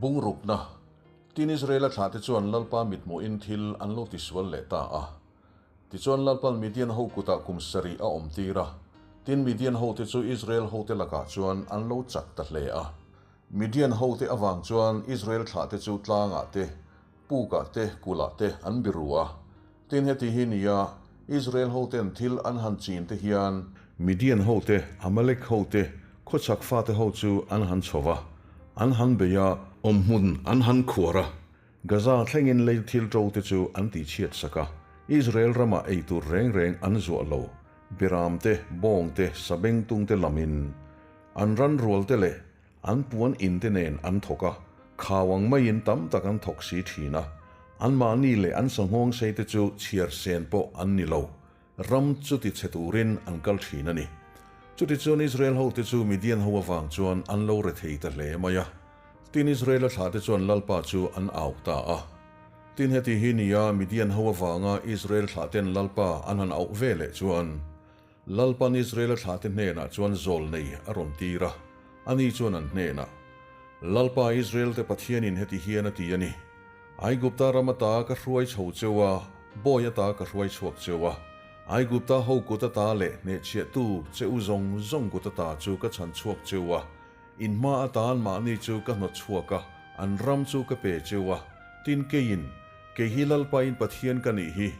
Bungrukna, Tin Israela thlahte chuan Lalpa mithmuhin thil an lo tisual leh ta a. Tichuan Lalpan Midian ho kutah kum sarih a awmtir a, tin Midian hote chu Israel hote lakah chuan an lo chak ta hle a. Midian hote avang chuan Israel thlahte chu tlangah te, pukah te, kulhah te an biru a. Tin heti hi nia, Israel hoten thil an han chin te hian, Midian hote, Amalek hote, khawchhak fate ho chu an han chho va, an han bei a, awmhmun an han khuar a, Gaza thlengin lei thil ṭo te chu an tihchhiat sak a, Israel ramah ei tur reng reng an zuah lo, Beram te, bawng te, sabengtung te lamin an ran rual te leh an puan in te nen an thawk a, khau ang maiin tam tak an thawk si thin a, anmahni leh an sanghawng sei te chu chhiar sen pawh an ni lo, ram chu ti chhe turin an kal thin a ni. Chutichuan Israel hote chu Midian ho avang chuan an lo rethei ta hle mai a. Tin Israela thlahte chuan Lalpa chu an au ta a. Tin heti hi nia Midian ho avanga Israel thlahten Lalpa an han auh ve leh chuan, Lalpan Israela thlahte hnenah chuan zawlnei a rawn tir a, ani chuan an hnenah, Lalpa Israelte Pathianin heti hian a ti a ni, Aigupta ram ata ka hruai chho cheu a, bawi ata ka hruai chhuak cheu a, Aigupta ho kut ata leh hnehchhiahtu che u zawng zawng kut ata chu ka chhan chhuak cheu a, In hma atan mahni chu ka hnawt chhuak a, an ram chu ka pe cheu a, tin keiin, Kei hi Lalpain Pathian ka nih hi.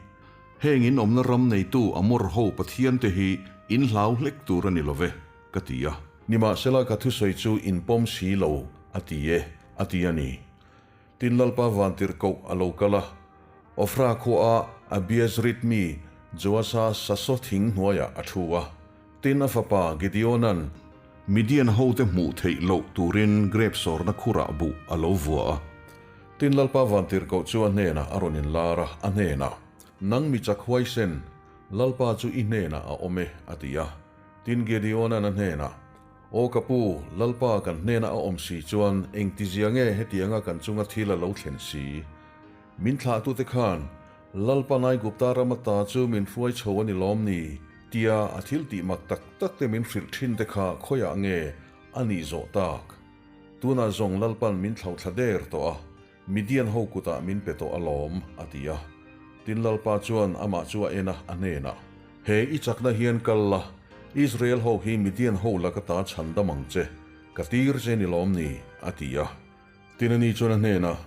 Heng in awmna ram neitu Amor ho Pathian te hi in hlau hlek tur a ni lo ve, ka ti a. Nimahsela ka thusawi chu in pawm si lo, a ti e, a ti a ni. Tin Lalpa vantirhkoh a lo kal a, Ofra khuaa Abiezrit mi Joasa sasaw thing hnuaiah a thu a. Tin a fapa Gideona'n Midian hote hmuh theih loh turin grep sawrna khurah buh a lo vua a. Tin Lalpa vantirhkoh chu a hnenah a rawn inlar a, a hnenah, Nang mi chak huaisen, Lalpa chu i hnenah a awm e, a ti a. Tin Gideona'n a hnenah, Aw ka pu, Lalpa kan hnena a awm si chuan engtizia nge hetianga kan chunga thil a lo thlen si? Min thlahtute khan Lalpa Naigupta ram ata chu min hruai chho a ni lawm ni? tia a thil tih mak tak tak te min hrilh thin te kha khawiah nge a nih zawh tak? Tunah zawng Lalpan min thlauhthla der tawh a, Midian ho kutah min pe tawh alawm, a ti a. Tin Lalpa chuan amah chu a en a, a hnenah, He i chakna hian kal la, Israel ho hi Midian ho laka ta chhan dam ang che, ka tir che ni lawm ni? a ti a. Tin ani chuan a hnenah,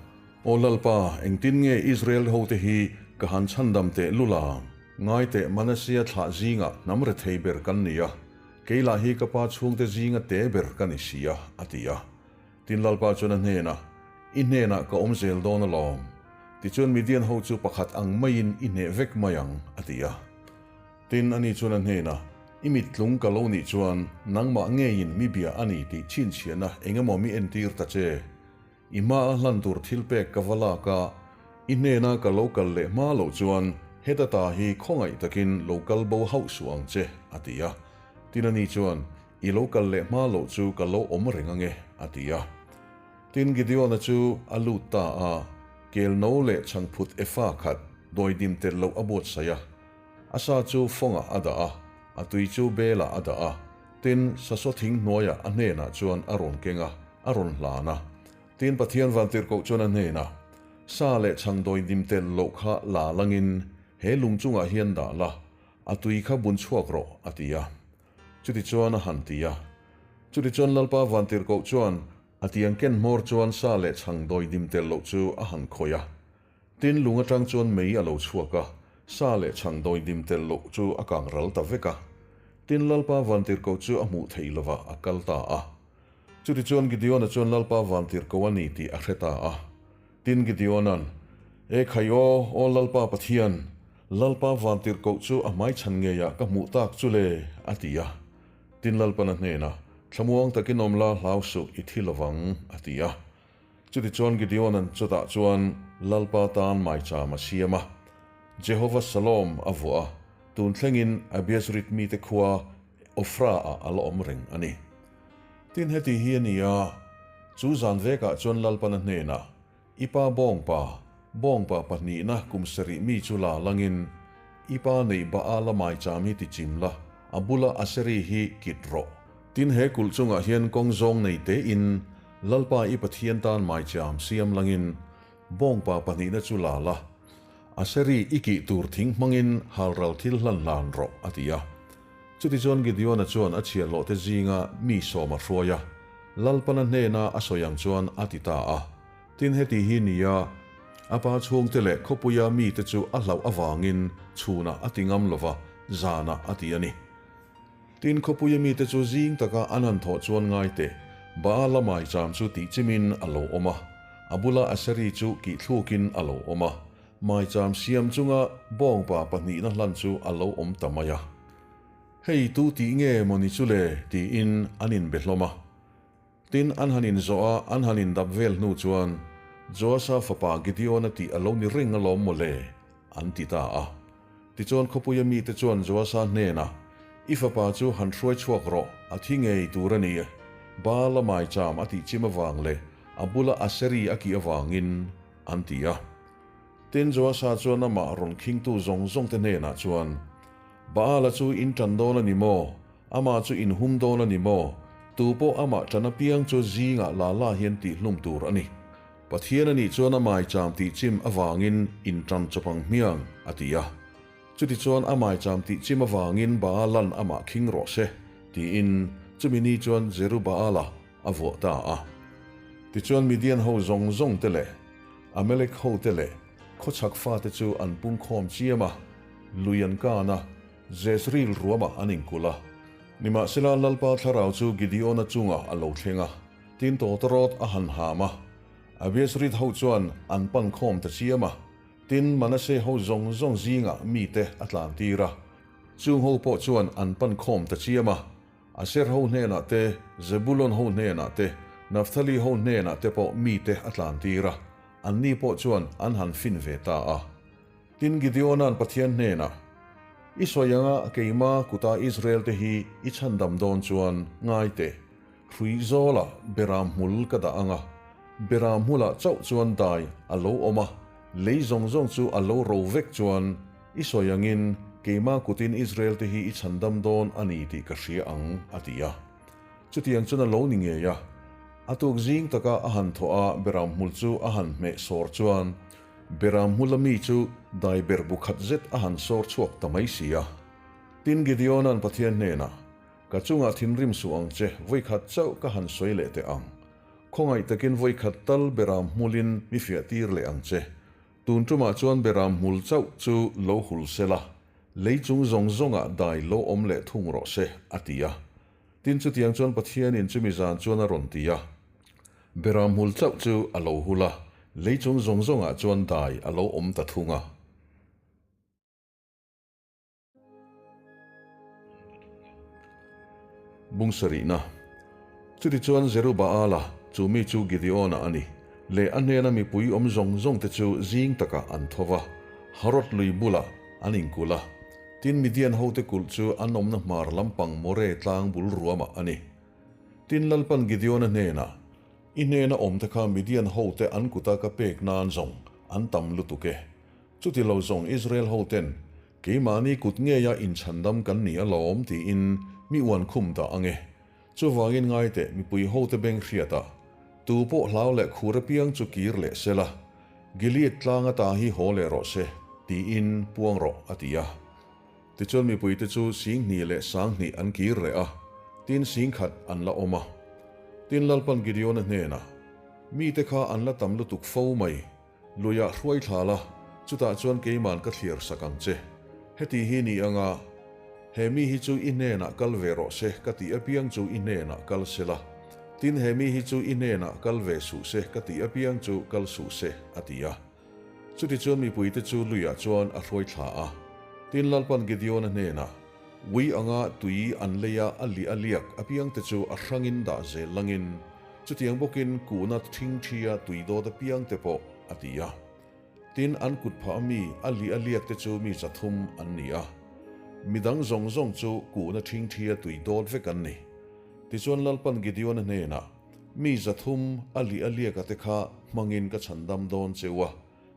Aw Lalpa, engtin nge Israel hote hi ka han chhandam teh lul ang? Ngai teh, Manasseh thlah zingah hnam rethei ber kan ni a, kei lah hi ka pa chhungte zinga te ber ka ni si a, a ti a. Tin Lalpa chuan a hnenah, I hnenah ka awm zel dawn alawm. Tichuan Midian ho chu pakhat ang maiin i hneh vek mai ang, a ti a. Tin, ani chuan a hnenah, I mittlung ka lo nih chuan nangmah ngeiin mi bia a ni tih chhinchhiahna eng emaw mi entir ta che. I hmaa hlan tur thil pek ka va lak a, i hnena ka lo kal leh hma loh chuan heta ta hi khawngaih takin lo kal bo hauh suh ang che, a ti a. Tin, ani chuan, I lo kal leh hma loh chu ka lo awm reng ange, a ti a. Tin, Gideona chu a lut ta a, kel no leh chhangphut efa khat dawidim tel loh a buatsaih a. A sa chu fawngah a dah a, a tui chu belah a dah a, tin, sasaw thing hnuaiah a hnenah chuan a rawn keng a, a rawn hlan a. Tin, Pathian vantirhkoh chuan a hnenah, Sa leh chhang dawidim tel loh kha la langin he lung chungah hian dah la, a tui kha bun chhuak rawh, a ti a. Chutichuan a han ti a. Chutichuan Lalpa vantirhkoh chuan a tiang ken hmawr chuan sa leh chhang dawidim tel loh chu a han khawih a. Tin, lung atang chuan mei a lo chhuak a, sa leh chhang dawidim tel loh chu a kang ral ta vek a. Tin, Lalpa vantirhkoh chu a hmuh theih lovah a kal ta a. Chutichuan Gideona chuan Lalpa vantirhkoh a ni tih a hre ta a. Tin, Gideona'n, E khai aw, aw Lalpa Pathian, Lalpa vantirhkoh chu a hmaichhan ngeiah ka hmuh tak chu le, a ti a. Tin, Lalpan a hnenah, Thlamuang takin awm la, hlau suh, i thi lovang, a ti a. Chutichuan Gideona'n chutah chuan Lalpa tan maicham a siam a, Jehova Salom a vuah a, tun thlengin Abiezrit mite khua Ofra-ah a la awm reng a ni. Tin heti hi a ni a, chu zan vekah chuan Lalpan a hnenah, I pa bawngpa, bawngpa pahnihna kum sarih mi chu la langin, i pa neih Baala maicham hi tichim la, a bula Aseri hi kit rawh. Tin he kulh chungah hian kawng zawng nei tein, Lalpa i Pathian tan maicham siam langin bawngpa pahnihna chu la la, Aseri i kih tur thing hmangin halral thil hlan hlan rawh, a ti a. Chutichuan Gideona chuan a chhiahhlawhte zinga mi sawm a hruai a, Lalpana hnena a sawi ang chuan a ti ta a. Tin heti hi nia, a pa chhungte leh khawpuia mite chu a hlauh avangin chhunah a ti ngam lova, zanah a ti a ni. Tin khawpuia mite chu zing taka an han thawh chuan ngai teh, Baala maicham chu tih chimin a lo awm a, a bula Aseri chu kih thlukin a lo awm a, maicham siam chunga bawngpa pahnihna hlan chu a lo awm ta mai a. Hei tu tih nge maw ni chu le? tiin an inbe hlawm a. Tin, an han inzawh a, an han indap vel hnu chuan, Joasa fapa Gideona tih a lo ni reng alawm maw le? an ti ta a. Tichuan khawpuia mite chuan Joasa hnenah, I fapa chu han hruai chhuak rawh, a thi ngei tur a ni. Baala maicham a tih chim avang leh a bula Aseri a kih avangin, an ti a. Tin, Joasa chuan amah rawn khingtu zawng zawngte hnenah chuan, Baala chu in tan dawn a ni maw? Amah chu in hum dawn a ni maw? Tu pawh amah tan apiang chu zingah la la hian tihhlum tur a ni. Pathian a nih chuan a maicham tih chim avangin in tan chawp ang hmiang, a ti a. Chutichuan a maicham tih chim avangin Baalan amah khing rawh se, tiin chumi ni chuan Jerubaala a vuah ta a. Tichuan Midian ho zawng zawng te leh Amalek ho te leh khawchhak fate chu an pungkhawm chiam a, lui an kan a, Jezreel ruamah an inkulh a. Nimahsela Lalpa thlarau chu Gideona chungah a lo thleng a, tin tawtawrawt a han ham a. Abiezrit ho chuan an pan khawm ta chiam a, tin Manasseh ho zawng zawng zingah mite a tlan tir a. Chung ho pawh chuan an pan khawm ta chiam a, Aser ho hnenah te, Zebulon ho hnenah te, Naphtali ho hnenah te pawh mite a tlan tir a, anni pawh chuan an han fin ve ta a. Tin, Gideona'n Pathian hnenah, I sawi anga keima kuta Israel-te hi i chhandam dawn chuan ngai teh, hrui zawlah beram hmul ka dah anga, beram hmulah chauh chuan dai a lo awm a, lei zawng zawng chu a lo ro vek chuan i sawi angin keima kutin Israel-te hi i chhandam dawn a ni tih ka hria ang, a ti a. Chutiang chuan a lo ni ngei a. A tuk zing taka a han thawh a, beram hmul chu a han hmeh sawr chuan, Beram hmula mi chu dai ber bu khat zet a han sawr chhuak ta mai si a. Tin, Gideona'n Pathian hnenah, Ka chungah thinrim suh ang che, vawikhat chauh ka han sawi leh teh ang. Khawngaih takin vawikhat tal beram hmulin mi fiah tir leh ang che. Tun tumah chuan beram hmul chauh chu lo hul se la, lei chung zawng zawngah dai lo awm leh thung rawh se, a ti a. Tin, chutiang chuan Pathianin chumi zan chuan a rawn ti a. Beram hmul chauh chu a lo hul a, lei chung zawng zawngah chuan dai a lo awm ta thung a. Bung sarihna. Chutichuan Zerubaala, chu mi chu Gideona a ni, leh a hnena mipui awm zawng zawngte chu zing takah an tho va, Harod lui bulah an inkulh a. Tin, Midian hote kulh chu an awmna hmar lampang More tlang bul ruamah a ni. Tin, Lalpan Gideona hnenah, I hnena awmte kha Midian hote an kuta ka pek nan zawng an tam lutuk e. Chuti lo zawng Israel hoten, Keimahni kut ngeia inchhandam kan ni alawm tiin mi uan khum dah ang e. Chuvangin ngai teh mipui hote beng hriatah, Tu pawh hlau leh khur apiang chu kir leh sela, Gilead tlang ata hi haw leh rawh se, tiin puang rawh, a ti a. Tichuan mipuite chu 20,000 leh 10,000 an kir leh a, tin 10,000 an la awm a. Tin Lalpan Gideona hnenah, Mite kha an la tam lutuk fo mai, luiah hruai thla la, chutah chuan keiman ka thliar sak ang che. Heti hi ni anga, he mi hi chu i hnenah kal ve rawh se ka tih apiang chu i hnenah kal se la, tin he mi hi chu i hnenah kal ve suh se ka tih apiang chu kal suh se, a ti a. Chutichuan mipuite chu luiah chuan a hruai thla a. Tin Lalpan Gideona hnenah, Ui anga tui an lei a a liah a liak apiangte chu a hrangin dah zel langin, chutiang bawkin kuhna thingthia tui dawt apiangte pawh, a ti a. Tin an kut phah a mi a liah a liakte chu mi 300 an ni a. Midang zawng zawng chu kuhna thingthia tui dawt vek an ni. Tichuan Lalpan Gideona hnenah, Mi 300 a lih a liaka te kha hmangin ka chhandam dawn cheu a,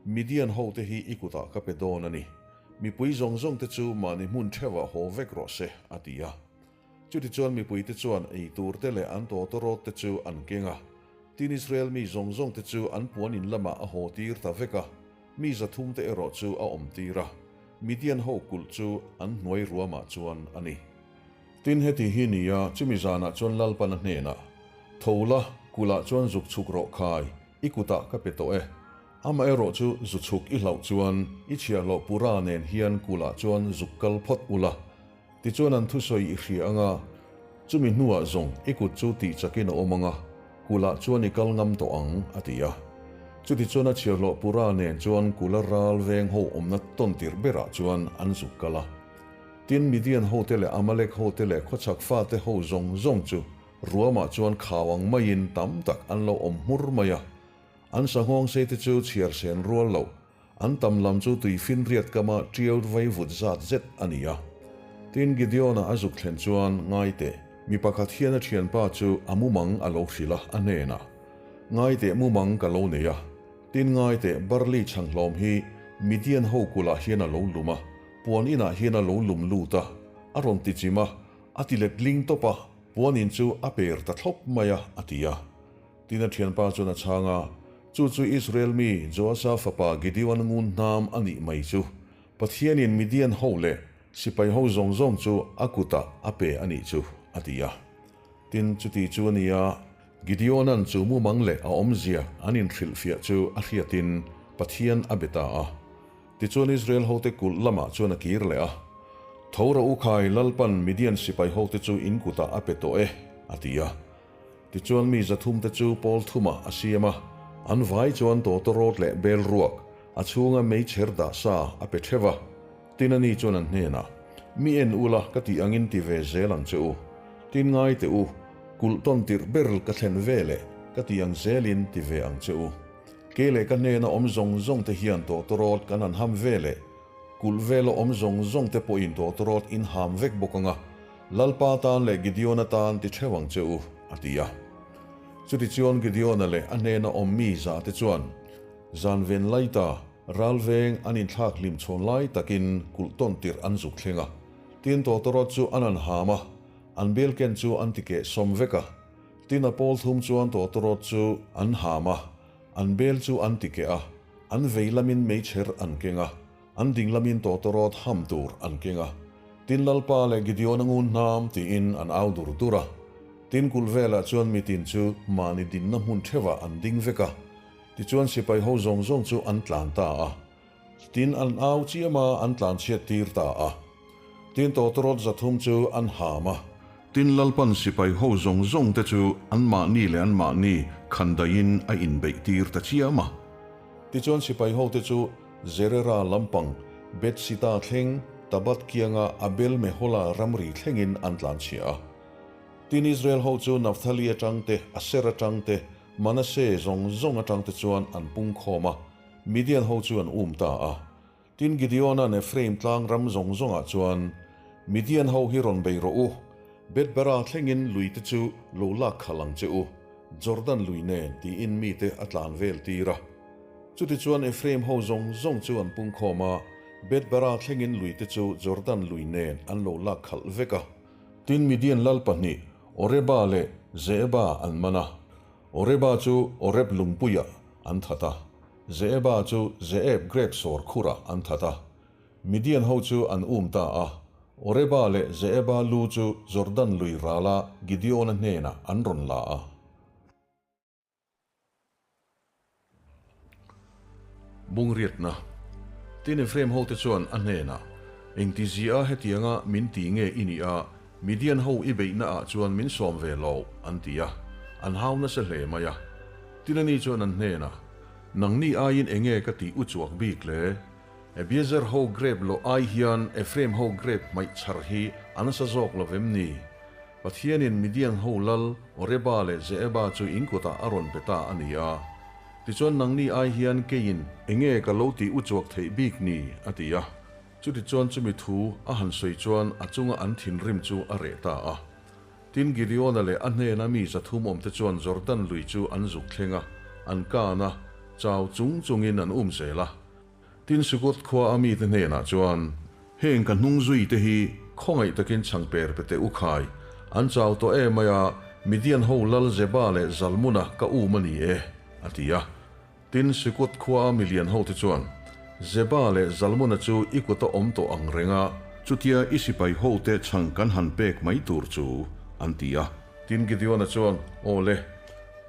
Midian ho te hi i kutah ka pe dawn a ni. Mipui zawng zawng te chu mahni hmun theuhah haw vek rawh se, a ti a. Chutichuan mipui te chuan ei tur te leh an tawtawrawt te chu an keng a. Tin Israel mi zawng zawngte chu an puan in lamah a haw tir ta vek a, mi zathumte erawh chu a awm tir a, Midian ho kulh chu an hnuai ruamah chuan a ni. Tin heti hi ni a, chumi zanah chuan Lalpan a hnenah, Tho la, kulhah chuan zuk chhuk rawh khai, i kutah ka pe tawh e. Amaherawh chu zu chhuk i hlauh chuan i chhiahhlawh Pura nen hian kulhah chuan zuk kal phawt ula, Tichuan an thusawi i hria anga, chumi hnuah zawng i kut chu tih chakin a awm anga, kulhah chuan i kal ngam tawh ang, a ti a. Chutichuan a chhiarhlawh Pura nen chuan kula ral veng ho awmna tawn tirh berah chuan an zuk kal a. Tin, Midian hote leh Amalek hote leh khawchhak fate ho zawng zawng chu ruamah chuan khau ang maiin tam tak an lo awm hmur mai a. An sanghawng seite chu chhiar sen rual loh An tam lam chu tui finriat kama tiau vai vut zat zet a ni a. Tin, Gideon-a a zuk thlen chuan, Ngai teh, mi pakhat hian a thianpa chu a mumang a lo hrilh a, a hnenah, Ngai teh, mumang ka lo nei a. Tin, ngai teh, barley chhanghlawm hi Midian ho kulhah hian a lo lum a, puan inah hian a lo lum lut a, a rawn ti chim a, a ti let ling tawp a, puan in chu a per ta thlawp mai a, a ti a. Tin a thianpa chuan a chhang a, Chu chu Israel mi Joasa fapa Gideon ngun hnam a nih mai chu. Pathianin Midian ho leh sipai ho zawng zawng chu a kutah a pe a nih chu, a ti a. Tin, chuti chu a ni a, Gideona'n chu mumang leh a awmzia an inhrilhfiah chu a hriatin Pathian a be ta a. Tichuan Israel hote kulh lamah chuan a kir leh a, Tho rawh u khai, Lalpan Midian sipai hote chu in kutah a pe tawh e, a ti a. Tichuan mi zathumte chu pawl thumah a siam a, an vai chuan tawtawrawt leh bel ruak, a chhunga meichher dah sa a pe theuh a. Tin ani chuan an hnenah, Mi en ula ka tih angin ti ve zel ang che u. Tin ngai teh u, kulh tawn tirh ber ka thlen ve leh ka tih ang zelin ti ve ang che u. Kei leh ka hnena awm zawng zawng te hian tawtawrawt kan han ham ve leh, kulh vela awm zawng zawng te pawhin tawtawrawt in ham vek bawk ang a, Lalpa tan leh Gideona tan ti theuh ang che u, a ti a. Chutichuan Gideona leh a hnena awm mi zah te chuan zan ven laita ral veng an inthlak hlim chhawn lai takin kulh tawn tirh an zuk thleng a. Tin tawtawrawt chu an han ham a, an bel ken chu an ti keh sawm vek a. Tin a pawl thum chuan tawtawrawt chu an ham a, an bel chu an ti keh a, an vei lamin meichher an keng a. An ding lamin tawtawrawt ham tur an keng a, Tin Lalpa leh Gideon-a ngun hnam tiin an au dur dur a. Tin kulh velah chuan mitin chu mahni dinna hmun theuhah an ding vek a, tichuan sipai ho zawng zawng chu an tlan ta a. Tin an au chiam a, an tlan chhiat tir ta a. Tin tawtawrawt 300 chu an ham a. Tin Lalpan sipai ho zawng zawng te chu anmahni leh anmahni khandaihin a inbeih tir ta chiam a. Tichuan sipai hote chu Zerera lampang Bethsita thleng Tabat kianga Abel Mehola ramri thlengin an tlanchhia a. Tin Israel ho chu Naphtali atang te, Aser atang te, Manasseh zawng zawng atang te chuan an pung khawm a, Midian ho chu an um ta a. Tin Gideona'n Ephraim tlang ram zawng zawngah chuan, Midian ho hi rawn bei rawh u, Beth-bara thlengin lui te chu lo lak khalh ang che u, Jordan lui nen, tiin mite a tlan vel tir a. Chutichuan Ephraim ho zawng zawng chu an pung khawm a, Beth-bara thlengin lui te chu Jordan lui nen an lo lak khalh vek a. Tin Midian lal pahnih, Oreba leh Zeeba an man a. Oreba chu Oreb lungpuiah an that a, Zeeba chu Zeeb grep sawr khurah an that a. Midian ho chu an um ta a, Oreba leh Zeeba lu chu Jordan lui rala Gideona hnenah an rawn la a. Bungriatna. Tin Ephraim hote chuan a hnenah, Engtizia hetianga min ti nge i nih a, Midian ho i beihna ah chuan min sawm ve lo, an ti a, an hau nasa hle mai a. Tin ani chuan an hnenah, Nangni aiin enge ka tih u chuak bik le? Abiezer ho grep loh ai hian Ephraim ho grep hmaih chhar hi a nasa zawk lo vem ni? Pathianin Midian ho lal Oreba leh Zeeba chu in kutah a rawn pe ta a ni a. Tichuan nangni ai hian keiin enge ka lo tih u chuak theih bik ni? a ti a. Chutichuan chumi thu a han sawi chuan a chunga an thinrim chu a reh ta a. Tin Gideona leh a hnena mi 300 awmte chuan Jordan lui chu an zuk thleng a, an kan a, chau chung chungin an um zel a. Tin Sukoth khua a mite hnenah chuan, Heng ka hnung zui te hi khawngaih takin chhang per pe teh u khai, an chau tawh em mai a, Midian ho lal Zeba leh Zalmuna ka um a ni e, a ti a. Tin, Sukot khuaa milian hote chuan, Zeba leh Zalmuna chu i kuta awm tawh ang reng a, chutia i sipai hote chhang kan han pek mai tur chu, an ti a. Tin, Gideona chuan, Aw le,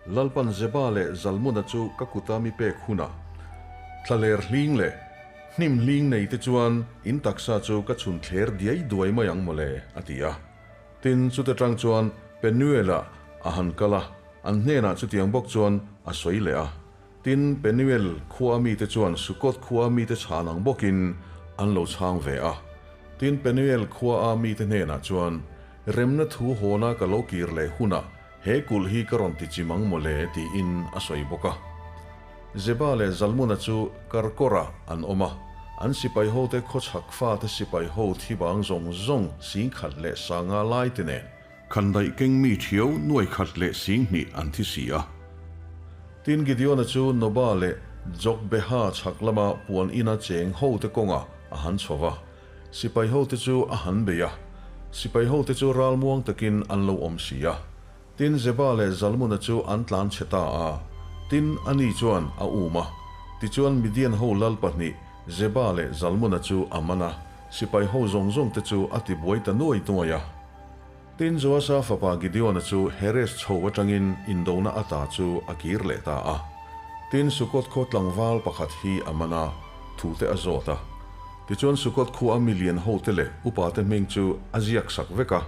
Lalpan Zeba leh Zalmuna chu ka kuta mi pek hunah, thlaler hling leh hnim hling nei te chuan in taksa chu ka chhun thler diai duai mai ang maw le, a ti a. Tin, chute tang chuan Penuel-ah a han kal a, an hnenah chutiang bawk chuan a sawi leh a. Tin, Penuel khua mite chuan Sukkoth khua mite chhan ang bawkin an lo chhang ve a. Tin, Penuel khua a mite hnenah chuan, Remna thu hawna ka lo kir leh hunah he kulh hi ka rawn ti chim ang maw le, tiin a sawi bawk a. Zeba leh Zalmuna chu Karkawrah an awm a, an sipai hote khawchhak fate sipai ho thi bang zawng zawng 10,500 lai te nen. Khandaih keng mi thiau 1012 an thi si a. Tin, Gideona chu Noba leh Jokbeha chhak lama puan ina cheng hote kawngah a han chho va, sipai hote chu a han bei a. Sipai hote chu ralmuang takin an lo awm si a. Tin, Zeba leh Zalmuna chu an tlan chhe ta a, tin, ani chuan a um a. Tichuan, Midian ho lal pahnih, Zeba leh Zalmuna chu a man a, sipai ho zawng zawng te chu a tibuai ta nuai nuai a. Tin, Joasa fapa Gideona chu Heres chho atangin indona ata chu a kir leh ta a. Tin, Sukkoth khaw tlangval pakhat hi a man a, thute a zawt a. Tichuan, Sukkoth khua milian hote leh upate hming chu a ziak sak vek a.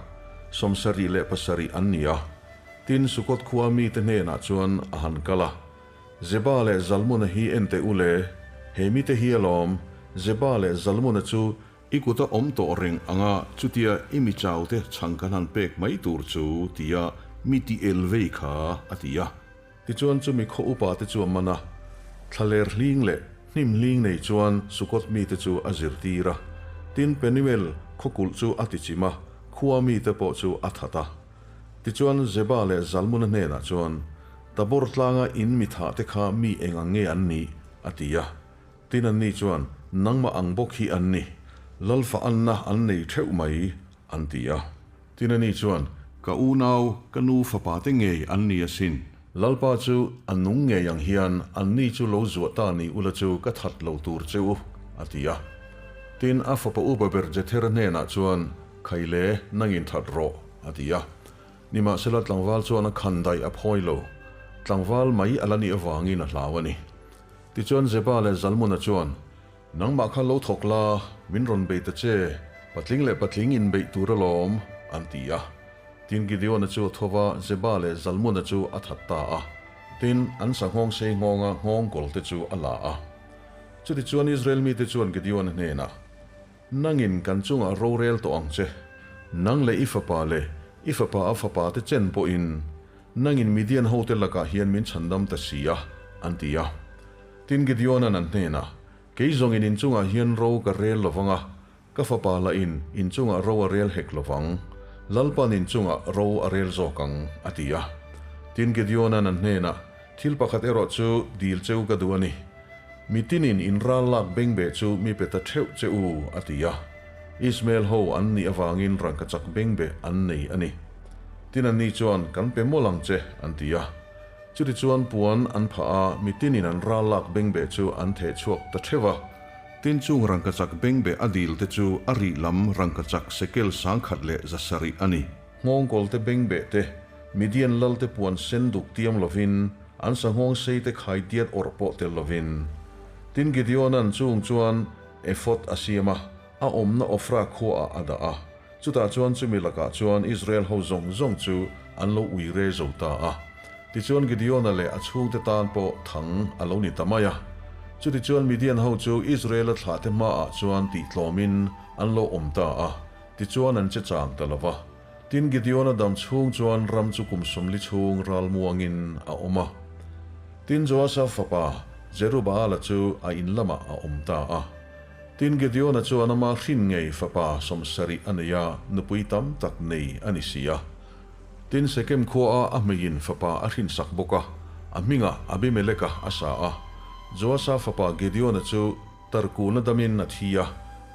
77 an ni a. Tin, Sukkoth khua mite hnenah chuan a han kal a, Zeba leh Zalmuna hi en teh u le, he mite hi alawm, Zeba leh Zalmuna chu i kuta awm tawh reng anga chutia i mi chaute chhang kan han pek mai tur chu tia mi ti el vei kha, a ti a. Tichuan chumi khaw upa te chu a man a, thlaler hling leh hnim hling nei chuan Sukkoth mite chu a zirtir a. Tin, Penuel khaw kulh chu a tichim a, khua mite pawh chu a that a. Tichuan Zeba leh Zalmuna hnenah chuan, Tabor tlanga in mi thah te kha mi eng ang nge an nih? a ti a. Tin anni chuan, Nangmah ang bawk hi an ni. Lalfa anna an nei theuh mai, an ti a. Tin ani chuan, Ka unau, ka nu fapa te ngei an ni asin. Lalpa chu a nung ngei ang hian anni chu lo zuah ta ni ula chu ka that lo tur che u, a ti a. Tin, a fapa upa ber Jethera hnenah chuan, Khaile, nangin that rawh, a ti a. Nimahsela tlangval chuan a khan daih a phawi lo. Tlangval mai a la nih avangin a hlau a ni. Tichuan Zeba leh Zalmuna chuan, Nangmah kha lo thawk la, min rawn bei ta che, patling leh patling inbeih tur alawm, an ti a. Tin, Gideona chu a tho va, Zeba leh Zalmuna chu a that ta a. Tin, an sanghawng sei nghawnga nghawng kawlte chu a la a. Chutichuan Israel mite chuan Gideona hnenah, Nangin kan chungah rorel tawh ang che, nang leh i fapa leh i fapa a fapa te chen pawhin nangin Midian hote lakah hian min chhandam ta si a, an ti a. Tin, Gideona'n an hnenah, Kei zawngin in chungah hian ro ka rel lo vang a, ka fapa lahin in chungah ro a rel hek lo vang, Lalpa'n in chungah ro a rel zawk ang, a ti a. Tin, Gideona'n an hnenah, Thil pakhat erawh chu dil cheu ka duh a ni. Mi tinin in ral lak bengbeh chu mi pe ta theuh che u, a ti a. Ismael ho an nih avangin rangkachak bengbeh an nei a ni. Tin anni chuan, Kan pe mawlh ang che, an ti a. Chutichuan puan an phah a, mi tinin an ral lak bengbeh chu an theh chhuak ta theuh a. Tin chung rangkachak bengbeh a dil te chu a rih lam rangkachak sekel 170 a ni. Nghawngkawlte bengbeh te, Midian lalte puan sen duk tiam lovin, an sanghawng sei te khai diat awrh pawh tel lovin. Tin Gideona'n chung chuan ephod a siam a, a awmna Ofra khuaah a dah a. Chutah chuan chumi lakah chuan Israel ho zawng zawng chu an lo ui re zo ta a. Tichuan Gideona leh a chhungte tan pawh thang a lo ni ta mai a. Chutichuan Midian ho chu Israela thlahte hmaah chuan tihtlawmin an lo awm ta a, tichuan an che chang ta lo va. Tin Gideona dam chhung chuan ram chu kum 40 chhung ral muangin a awm a. Tin Joasa fapa Jerubaala chu a in lamah a awm ta a. Tin Gideona chuan ama hrin ngei fapa 70 a nei a, nupui tam tak nei a ni si a. Tin Sekem khuaa a hmeiin fapa a hrinsak bawk a, a hmingah Abimeleka a sa a. Joasa fapa Gideona chu Tarkuna damin a thi a,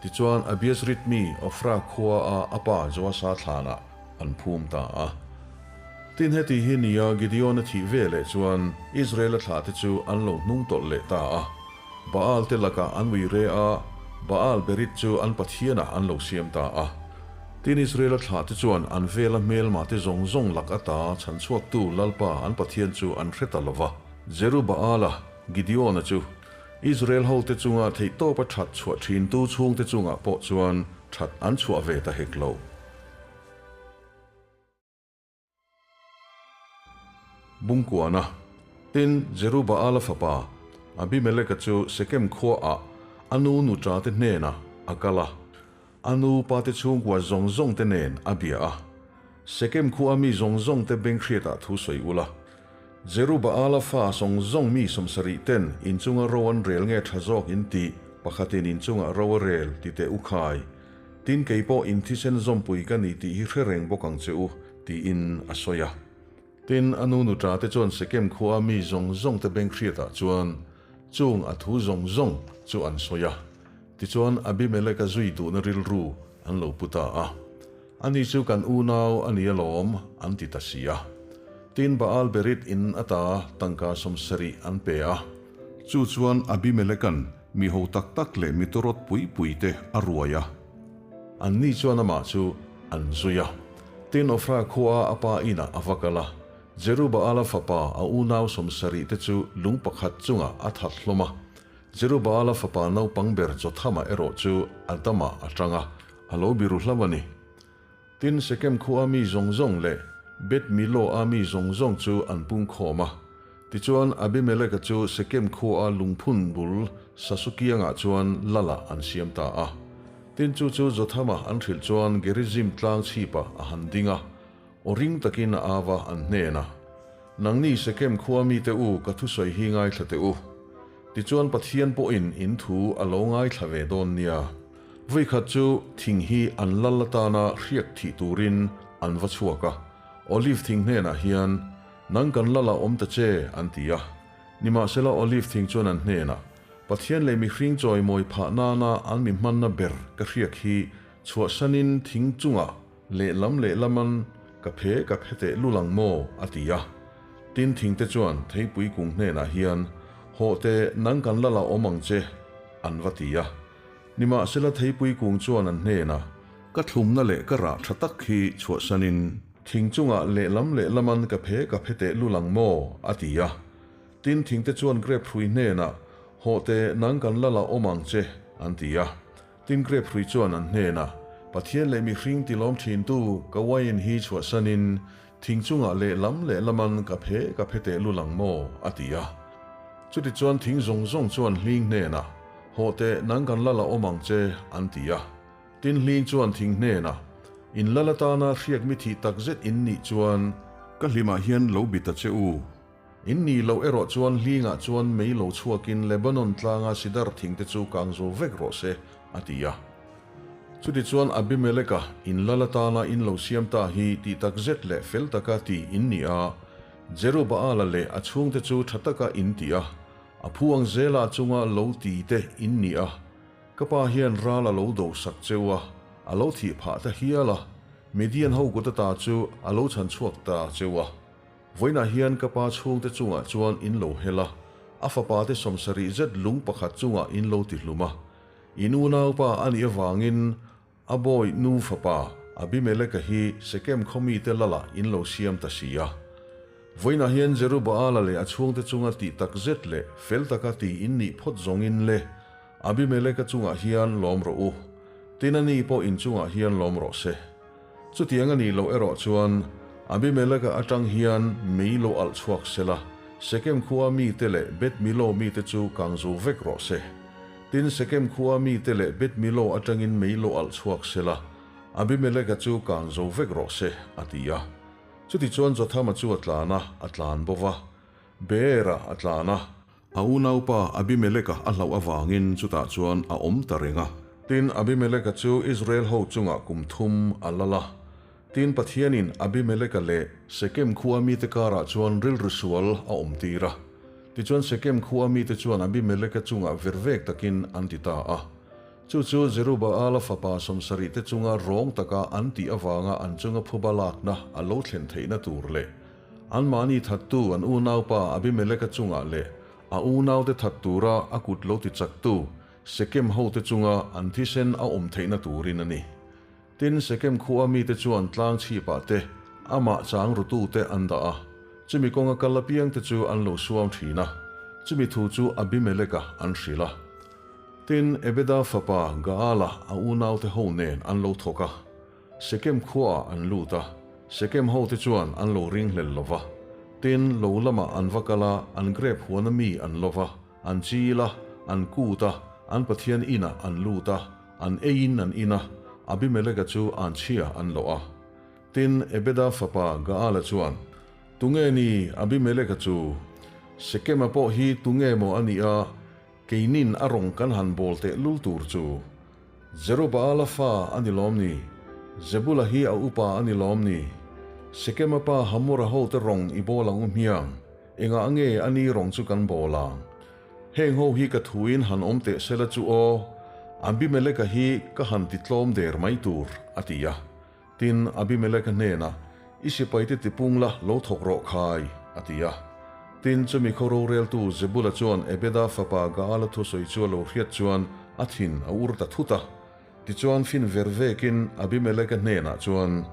tichuan Abiezrit mi Ofra khuaa a pa Joasa thlanah an phum ta a. Tin, heti hi nia Gideon-a thih ve leh chuan Israel-a thlahte chu an lo hnung tawlh leh ta a. Baal te lakah an ui re a, Baal Berith chu an pathianah an lo siam ta a. Tin, Israel-a thlahte chuan an vela hmelmah te zawng zawng lak ata chhanchhuaktu Lalpa an Pathian chu an hre ta lo va. Jerubaala, Gideon-a chu Israel hote chunga theihtawpa that chhuah thintu chhungte chungah pawh chuan that an chhuah ve ta hek lo. Bungkuana, Tin, Jerubaala fapa Abimeleka chu Sekem khuaah a nu nuṭate hnenah a kal a, a nu pate chhungkua zawng zawngte nen a bia a. Sekem khua mi zawng zawngte benghriatah thu sawi ula, Jerubaala fa zawng zawng mi 70 ten inchunga ro an rel nge ṭha zawk in tih pakhatin inchungah ro a rel ti teh u khai. Tin, kei pawh in thisen zawmpui ka ni tih hi hre reng bawk ang che u, tiin a sawi a. Tin, a nu nuṭa te chuan Sekem khua mi zawng zawng te beng hriatah chuan chung a thu zawng zawng chu an sawi a. Tichuan, Abimeleka zui duhna rilru an lo pu ta a. Ani chu kan unau a ni alawm, an ti ta si a. Tin, Baal-berith in ata tangka 70 an pe a. Chu chuan Abimeleka'n mi ho tak tak leh mi tawrawt pui pui te a ruai a. Anni chuan amah chu an zui a. Tin, Ofra khua a pa inah a va kal a. Jerubaala fapa a unau 70 te chu lung pakhat chungah a that hlawm a. Jerubaala fapa naupang ber Jothama erawh chu a damah a tang a, a lo biru hlauh a ni. Tin, Sekem khua mi zawng zawng leh Beth Milo-a mi zawng zawng chu an pung khawm a. Tichuan, Abimeleka chu Sekem khua lungphun bul Sasukiangah chuan Lala an siam ta a. Tin, chu chu Jothama an hrilh chuan Gerizim tlang chhipah a han ding a, aw ring takin a au a, an hnenah, Nangni Sekem khua mite u, ka thusawi hi ngaithla teh u. Tichuan Pathian pawhin in thu a lo ngaithla ve dawn nia. Vawikhat chu thing hi an lal atana hriak thih turin an va chhuak a, Olive thing hnenah hian, Nang kan lal ah awm ta che, an ti a. Nimahsela Olive thing chuan an hnenah, Pathian leh mihring chawimawi phah nana an mi hmanna ber ka hriak hi chhuahsanin thing chungah lehlam lehlaman ka phe ka phe teh lul ang maw? a ti a. Tin thingte chuan theipui kung hnenah hian, Hawh teh, nang kan lal ah awm ang che, an va ti a. Nimahsela theipui kung chuan an hnenah, Ka thlumna leh ka rah tha tak hi chhuahsanin thing chungah lehlam lehlaman ka phe ka phe teh lul ang maw? a ti a. Tin thingte chuan grep hrui hnenah, Hawh teh, nang kan lal ah awm ang che, an ti a. Tin grep hrui chuan an hnenah, Pathian leh mihring tilawm thintu ka uaiin hi chhuahsanin thing chungah lehlam lehlaman ka phe ka phe teh lul ang maw? a ti a. Chutichuan thing zawng zawng chuan hling hnenah, Hawh teh, nang kan lal a awm ang che, an ti a. Tin hling chuan thing hnenah, In lal atana hriak mi thih takzet in nih chuan ka hlimah hian lo bi ta che u. In nih loh erawh chuan hlingah chuan mei lo chhuakin Lebanon tlanga sidar thingte chu kang zo vek rawh se, a ti a. Chutichuan Abimeleka in lal atana in lo siam ta hi tih tak zet leh fel taka ti in ni a, Jerubaala leh a chhungte chu tha taka in ti a, a phu ang zela chunga lo ti te in ni a, ka pa hian ral a lo do sak cheu a, a lo thih phah ta hial a, Midian ho kut ata chu a lo chhan chhuak ta cheu a. Vawiinah hian ka pa chhungte chungah chuan in lo hel a, a fapate 70 zet lung pakhat chungah in lo ti hlum a. In unaupa a nih avangin a bawi nu fapa Abimeleka hi Sekem khaw mite lalah in lo siam ta si a. Vawiinah hian Jerubaala leh a chhungte chunga tih tak zet leh fel taka ti in nih phawt zawngin le Abimeleka chungah hian lawm rawh u. Tin a ni pawh in chungah hian lawm rawh se. Chutiang a nih loh erawh chuan Abimeleka atang hian mei lo alh chhuak sela, Sekem khua mite leh Beth Milo mite chu kang zo vek rawh se. Tin, Sekem khua mite leh Beth Milo atangin mei lo alh chhuak sela, Abimeleka chu kang zo vek rawh se, a ti a. Chutichuan Jothama chu a tlan a, a tlan bo va. Beera a tlan a. A unaupa Abimeleka a hlauh avangin chutah chuan a awm ta reng a. Tin, Abimeleka chu Israel ho chungah kum thum a lal a. Tin, Pathianin Abimeleka leh Sekem khua mite karah chuan rilru sual a awm tir a. Tichuan Sekem khua mite chuan Abimeleka chungah vervek takin an ti ta a. Chu chu Jerubaala fapa 70 te chunga rawng taka an tih avanga an chunga phuba lakna a lo thlen theihna tur leh. Anmahni thattu an unaupa Abimeleka chungah leh a unaute that tura a kut lo tichaktu Sekem hote chunga an thisen a awm theihna turin a ni. Tin, Sekem khua mite chuan tlang chhipah te amah chang rutute an dah a, chumi kawnga kal apiangte chu an lo suam thin a, chumi thu chu Abimeleka an hrilh a. Tin, Ebeda fapa Gaala a unaute ho nen an lo thawk a, Sekem khuaah an lut a, Sekem hote chuan an lo ringhlel lo va. Tin, lo lamah an va kal a, an grep huana mi an lo va, an chil a, an kut a, an Pathian inah an lut a, an eiin an in a, Abimeleka chu anchhia an lawh a. Tin, Ebeda fapa Gaala chuan, Tunge ni Abimeleka chu? Sekema pawh hi tunge maw a nih a, keinin a rawng kan han bawl teh lul tur chu? Jerubaala fa a ni lawm ni? Zebula hi a upa a ni lawm ni? Sekema pa Hamora hote rawng i bawl ang u hmiang, engah nge a ni rawng chu kan bawl ang? Heng ho hi ka thuin han awm teh sela chu aw, Abimeleka hi ka han ti tlawm der mai tur, a ti a. Tin, Abimeleka hnenah, I sipaite tipung la, lo thawk rawh khai, a ti a. Tin, chumi khaw roreltu Zebula chuan Ebeda fapa Gaala thusawi chu a lo hriat chuan a thin a ur ta thut a. Tichuan fin ver vekin Abimeleka hnenah chuan,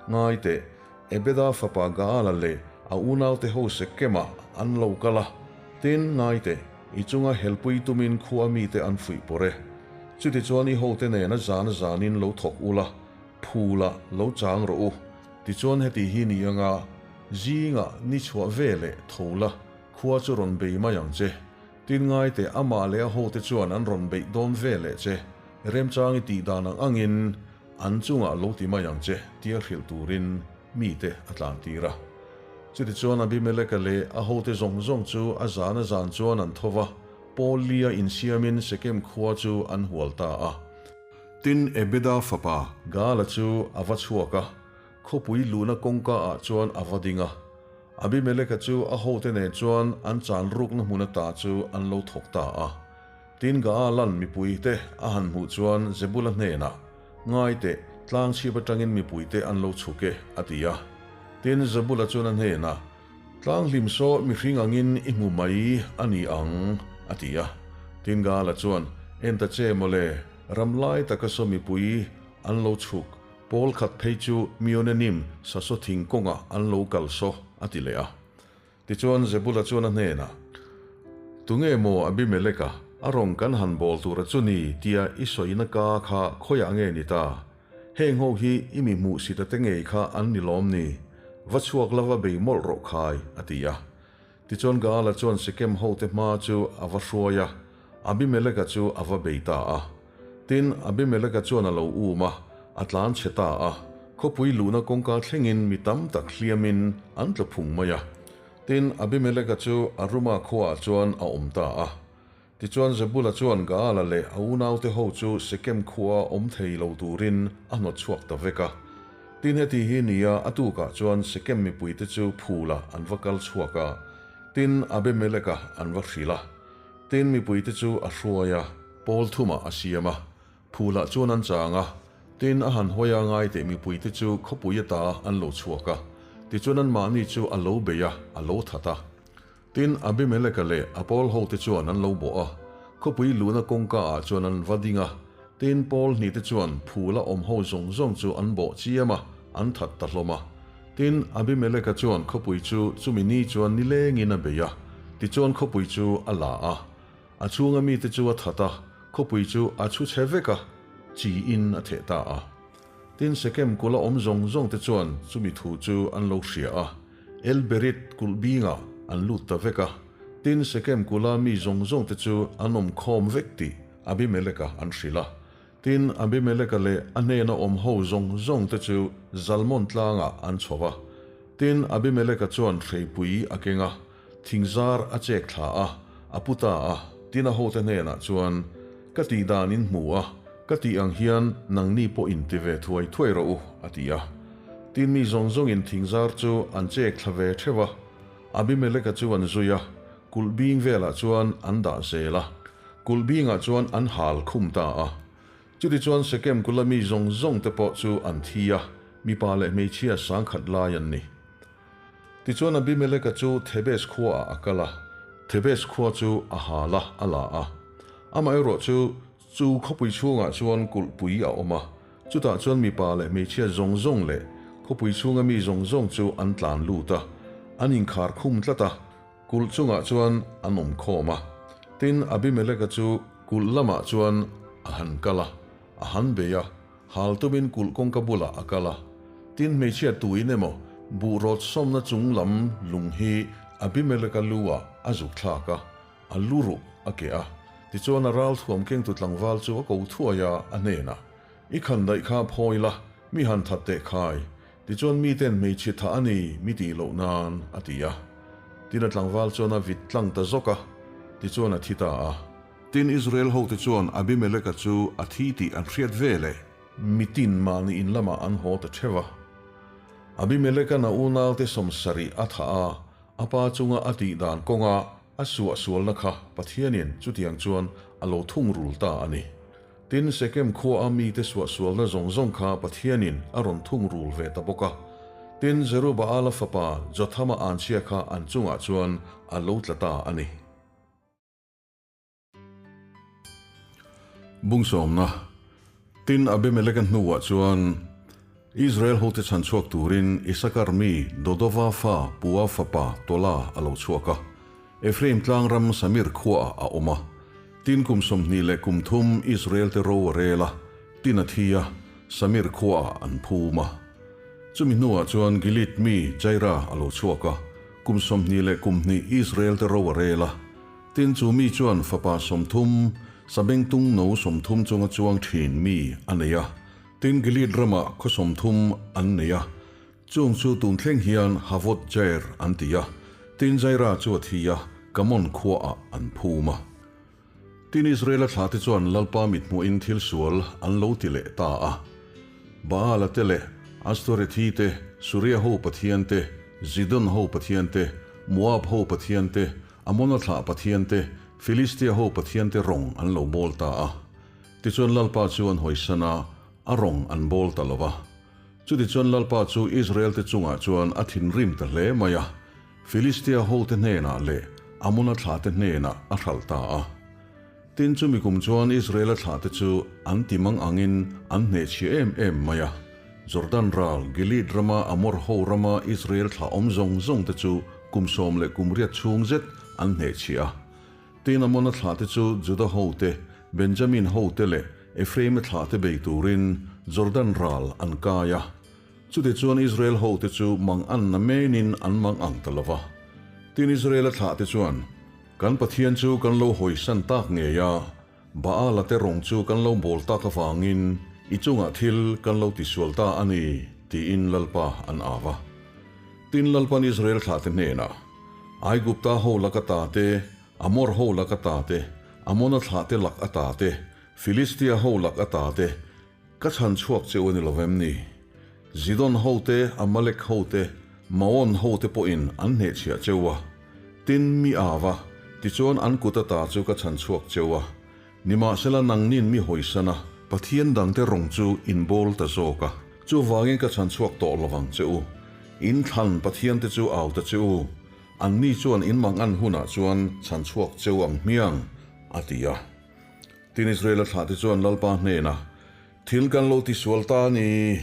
Ngai teh, Ebeda fapa Gaala leh a unaute ho Sekemah an lo kal a, tin, ngai teh, i chunga helpui tumin khua mite an fuih pawr e. Chutichuan i hote nena zan a zanin lo thawk ula, phula lo chang rawh u. Tichuan heti hi ni anga zingah ni chhuah ve leh tho la, khua chu rawn bei mai ang che. Tin ngai teh amah leh a hote chuan an rawn beih dawn ve leh che, remchang i tih dan ang angin an chungah lo ti mai ang che tia hrilh turin mite a tlan tir a. Chutichuan Abimeleka leh a hote zawng zawng chu a zan a zan chuan an tho va, Paul lia insiamin Sekem khua chu an hual ta a. Tin, Ebeda fapa Gaala chu a va chhuak a, khawpui luhna kawngka ah chuan a va ding a. Abimeleka chu a hote nen chuan an chan rukna hmun ata chu an lo thawk ta a. Tin Gaalan mipuite a han hmuh chuan Zebula hnenah, Ngai teh, tlang chhip atangin mipuite an lo chhuk e, a ti a. Tin Zebula chuan a hnenah, Tlang hlim saw mihring angin i hmu mai a ni ang, a ti a. Tin Gaala chuan, En ta che mawle, ram lai taka saw mipui an lo chhuk, Pawl khat phei chu Mionenim sasaw thing kawngah an lo kal saw, a ti leh a. Tichuan Zebula chuan a hnenah, Tunge maw Abimeleka, a rawng kan han bawl tura chu ni tia i sawina ka kha khawiah nge ni ta? Heng ho hi i mi hmuh sita te ngei kha an ni lawm ni? Va chhuak la va bei mawlh rawh khai, a ti a. Tichuan Gaala chuan Sekem hote hma chu a va hruai a, Abimeleka chu a va bei ta a. Tin, Abimeleka chuan a lo um a, a tlan chhe ta a, khawpui luhna kawngka thlengin mi tam tak hliamin an tla phung mai a. Tin, Abimeleka chu Aruma khuaah chuan a awm ta a. Tichuan Zebula chuan Gaala leh a unaute ho chu Sekem khuaa awm thei lo turin a hnawt chhuak ta vek a. Tin heti hi nia a tukah chuan Sekem mipuite chu phulah an va kal chhuak a, tin Abimeleka an va hrilh a. Tin mipuite chu a hruai a, pawl thumah a siam a, phulah chuan an chang a, tin a han hawi a ngai teh mipuite chu khawpui ata an lo chhuak a, tichuan anmahni chu a lo bei a, a lo that a. Tin, Abimeleka leh a pawl hote chuan an lo bawh a, khawpui luhna kawngka ah chuan an va ding a. Tin, pawl hnihte chuan phula awm ho zawng zawng chu an bawh chiam a, an that ta hlawm a. Tin, Abimeleka chuan khawpui chu chumi ni chuan nilengin a bei a, tichuan khawpui chu a la a. A chhunga mite chu a that a, khawpui chu a chhu chhe vek a, chiin a theh ta a. Tin, Sekem kula awm zawng zawngte chuan chumi thu chu an lo hria a, El-Berit kulh bingah an lut ta vek a. Tin, Sekem kula mi zawng zawngte chu an awm khawm vek tih Abimeleka an hrilh a. Tin, Abimeleka leh a hnena awm ho zawng zawngte chu Zalmon tlangah an chho va. Tin, Abimeleka chuan hreipui a keng a, thingzar a chek thla a, a pu ta a. Tin, a hote hnenah chuan, Ka tih dan in hmu a, ka tih ang hian nangni pawh in ti ve thuai thuai rawh u, a ti a. Tin, mi zawng zawngin thingzar chu an chek thla ve theuh a, Abimeleka chu an zui a, kulh bing velah chuan an dah zel a. Kulh bingah chuan an hal khum ta a. Chutichuan Sekem kula mi zawng zawng te pawh chu an thi a, mipa leh hmeichhia sangkhat lai an ni. Tichuan Abimeleka chu Thebes khuaah a kal a, Thebes khua chu a hal a, a la a. Amaherawhchu, chu khawpui chhungah chuan kulhpui a awm a, chutah chuan mipa leh hmeichhia zawng zawng leh khawpui chhunga mi zawng zawng chu an tlan lut a, an inkhar khum tlat a, kulh chungah chuan an awm khawm a. Tin, Abimeleka chu kulh lamah chuan a han kal a, a han bei a, hal tumin kulh kawngka bulah a kal a. Tin, hmeichhia tuin emaw buh rawt sawmna chung lam lung hi Abimeleka lu-ah a zuk thlak a, a lu ruh a keh a. Tichuan a ral thuam kengtu tlangval chu a ko thuai a, a hnenah, I khan daih kha phawi la, mi han that teh khai. Tichuan miten hmeichhe thah a ni, mi tih loh nan, a ti a. Tin a tlangval chuan a vit tlang ta zawk a, tichuan a thi ta a. Tin Israel hote chuan Abimeleka chu a thi tih an hriat ve leh. Mitin mahni in lamah an haw ta theuh a. Abimeleka'n a unaute sawmsarih a thah a, a pa chunga a tih dan kawnga a suahsualna kha Pathianin chutiang chuan a lo thungrul ta a ni. Tin, Sekem khuaa mite suahsualna zawng zawng kha Pathianin a rawn thungrul ve ta bawk a. Tin, Zerubaala fapa Jothama anchhia kha an chungah chuan a lo tla ta a ni. Bungsawmna, Tin, Abimeleka hnuah chuan Israel hote chhan chhuak turin Isakar mi Dodova fa Pua fapa Tola a lo chhuak a. Ephraim tlang ram Samir khuaah a awm a. Tin kum 20 leh kum thum Israel te ro a rel a, tin a thi a, Samir khuaah an phum a. Chumi hnuah chuan Gilead mi Jaira a lo chhuak a, kum 20 leh kum hnih Israel te ro a rel a. Tin chu mi chuan fapa 30, sabengtung no 30 chunga chuang thin mi a nei a. Tin Gilead ramah khaw 30 an nei a, chung chu tun thleng hian Havot Jair an ti a, tin Jaira chu a thi a, Kamon khuaah an phum a. Tin Israela thlate chuan Lalpa mithmuhin thil sual an lo ti leh ta a. Baala te leh Astorethi te, Suria ho pathian te, Zidon ho pathian te, Moab ho pathian te, Amona thlah pathian te, Filistia ho pathian te rawng an lo bawl ta a. Tichuan Lalpa chu an hawisan a, a rawng an bawl ta lo va. Chutichuan Lalpa chu Israel-te chungah chuan a thinrim ta hle mai a, Filistia hote hnenah leh Amona thlahte hnenah a hralh ta a. Tin, chumi kum chuan Israel-a thlahte chu an ti mang angin an hnehchhia em em mai a. Jordan ral, Gilead rama Amor ho rama Israel thlah awm zawng zawngte chu kum sawm leh kum riat chhung zet an hnehchhia a. Tin, Amona thlahte chu Juda hote, Benjamin hote leh Ephraim-a thlahte bei turin Jordan ral an kai a. Chutichuan Israel hote chu mang an na menin an mang ang ta lo va. Tin, Israel-a thlahte chuan, Kan Pathian chu kan lo hawisan tak ngei a, Baala te rawng chu kan lo bawl tak avangin i chungah thil kan lo tisual ta a ni, tiin Lalpa an au va. Tin, Lalpan Israel thlahte hnenah, Aigupta ho lak ata te, Amor ho lak ata te, Amona thlahte lak ata te, Filistia ho lak ata te, ka chhan chhuak che u a ni lo vem ni? Zidon ho te, Amalek ho te, Maon ho te pawhin an hnehchhiah che u a. Tin, mi au va, tichuan an kut ata chu ka chhan chhuak che u a. Nimahsela nangnin mi hawisan a, Pathian dangte rawng chu in bawl ta zawk a, chuvangin ka chhan chhuak tawh lo vang che u. In thlan Pathiante chu au ta che u, anni chuan in mangan hunah chuan chhan chhuak che u ang hmiang, a ti a. Tin Israela thlahte chuan Lalpa hnenah, Thil kan lo tisual ta a ni,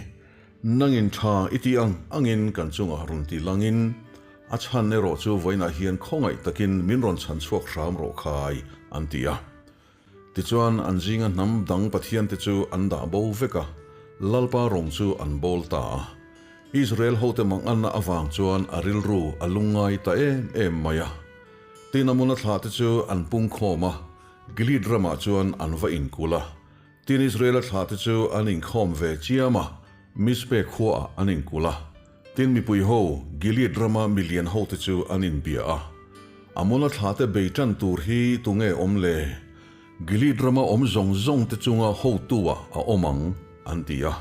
nangin tha i tih ang angin kan chungah rawn ti langin, a chhan erawh chu vawiinah hian khawngaih takin min rawn chhan chhuak hram rawh khai, an ti a. Tichuan, an zinga hnam dang pathiante chu an dah bo vek a, Lalpa rawng chu an bawl ta a. Israel hote manganna avang chuan a rilru a lungngai ta em em mai a. Tin, Amona thlahte chu an pungkhawm a, Gilead ramah chuan an va inkulh a. Tin Israela thlahte chu an inkhawm ve chiam a, Mizpeh khuaah an inkulh a. Tin mipui ho, Gilead rama milian hote chu an inbia a. Amona thlahte bei tan tur hi tunge awm le? Gilead rama awm zawng zawngte chunga hotu-ah a awm ang, an ti a.